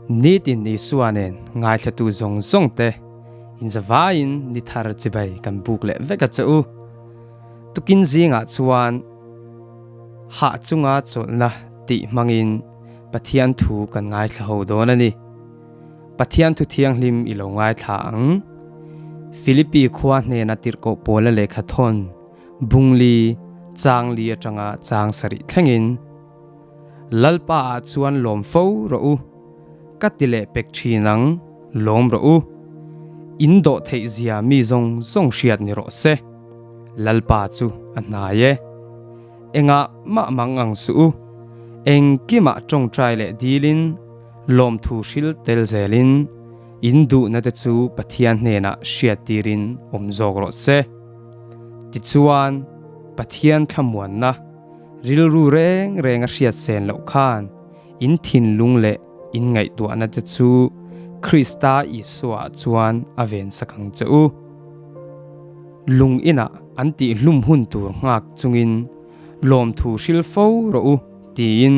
Nitin Isua nen ngaithlatu zawng zawng te inzavaiin ni thar chibai kan buk leh vek a che u. Tukin zingah chuan hah chunga chawlhna tih hmangin Pathian thu kan ngaithla ho dawn a ni. Pathian thu thianghlim i lo ngaithla ang. Philippi khua hnena tirhkoh pawla lehkha thawn Bungli changli atanga chang sarih thlengin Lalpa ah chuan lawm fo rawh u, ka ti leh pek thin ang, lawm rawh u. In dawh theih zia mi zawng zawng hriat ni rawh se. Lalpa chu a hnai e. Engah mah mang ang suh u. Engkimah tawngtai leh dilin, lawmthu hril tel zelin, in duhna te chu Pathian hnenah hriat tirin awm zawk rawh se. Tichuan, Pathian thlamuanna. Rilru reng reng a hriat sen loh khan in thinlung leh in ngaihtuahna te chu Krista Isua ah chuan a ven sak ang che u. Lung inah an tih hlum hun tur nghak chungin lawmthu hril fo rawh u tiin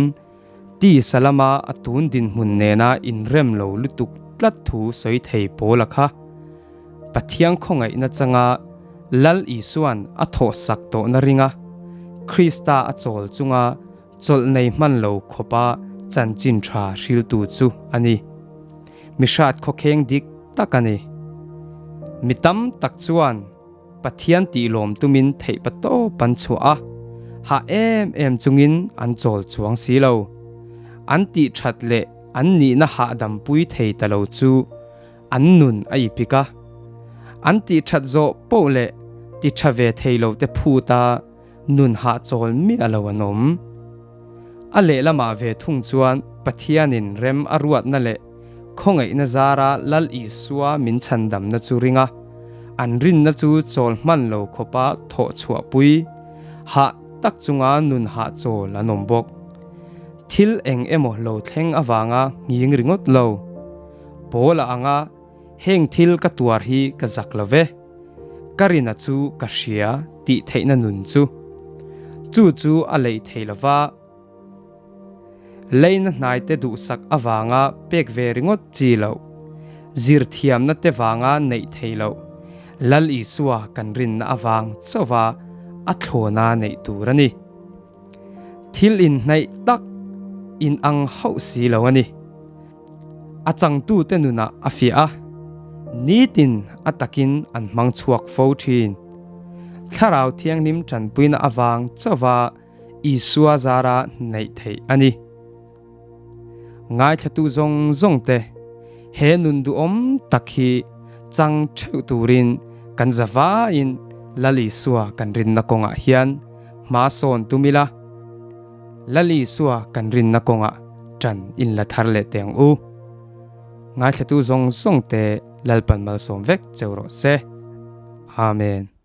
tisa lama a tun dinhmun nena inrem lo lutuk tlat thu sawi thei pawl a kha. Pathian khawngaihna changa Lal Isua'n a thawhsak tawhna ringa Krista a chawl chunga chawlh nei hman lo khawpa chanchin tha hriltu chu a ni. Mi hrat khawkheng dik tak a ni. Mi tam tak chuan Pathian tihlawm tumin theihpatawp an chhuah a, hah em em chungin an chawl chuang si lo. An tihthat leh an nihna hahdampui thei ta lo chu An nun a ipik a, an tih that zawh poh leh ti tha ve thei lo te phut a nun hahchawl miah lo an awm. A lehlamah ve thung chuan Pathianin rem a ruatna leh khawngaihna zara Lal Isua min chhandamna chu ring a, an rinna chu chawl hman lo khawpa thawh chhuahpui hah tak chunga nun hahchawl an awm bawk. Thil eng emaw lo thleng avanga nghing ringawt lo. Pawl a ang a, heng thil ka tuar hi ka zak lo ve. Ka rina chu ka hria tih theihna nun chu. Chu chu a lei thei lo va. Leina hnaite duhsak avanga pek ve ringawt chi loh, zirthiamna te vanga neih thei loh, Lal Isua kan rinna avang chauha a thlawna neih tur a ni. Thil inhnaih tak inang hauh si lo a ni. A changtute nunah a fiah a, nitin a takin an hmang chhuak fo thin. Thlarau Thianghlim tanpuina avang chauha Isua zara neih theih a ni. Ngaithlatu zawng zawngte he nun duhawm tak hi chang theuh turin kan zavaiin Lal Isua kan rinna kawngah hian hma sawn tum ila. Lal Isua kan rinna kawngah ṭan in la thar leh teh ang u. Ngaithlatu zawng zawng te Lalpan malsawm vek cheu rawh se. Amen.